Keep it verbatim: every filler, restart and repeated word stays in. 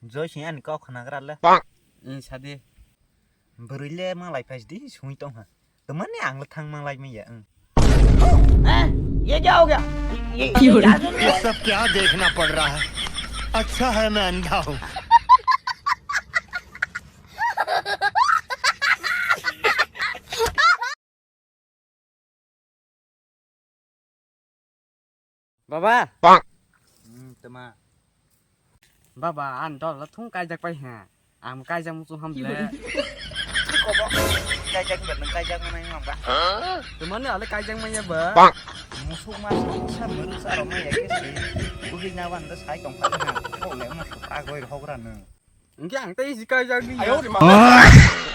Joy sing ani kok khnagra le. Bang. Ing sadi. Bwrwi le malai phai di sui tong ha. Tamani ang le thang malai maya. Ing. ए, ये क्या हो गया? ये, ये, ये क्या हो गया? ये सब क्या देखना पड़ रहा है? अच्छा है मैं अंधा हूँ। Baba. Bang. Hmm, tama. Baba, ang dol la thung kaijak pai ha. Ang kaijak musu ham le. Kaijak ber nang kaijak manai ngam ba. Tumani ale kaijak maya ba. Bang. Musuk mas sa muruk sa rok maya ke si. Bugi na wan da sai tong pa ha. Ko le musuk agoi rok ra nang. Engke ang tei si kaijak ni. Ayo, ya.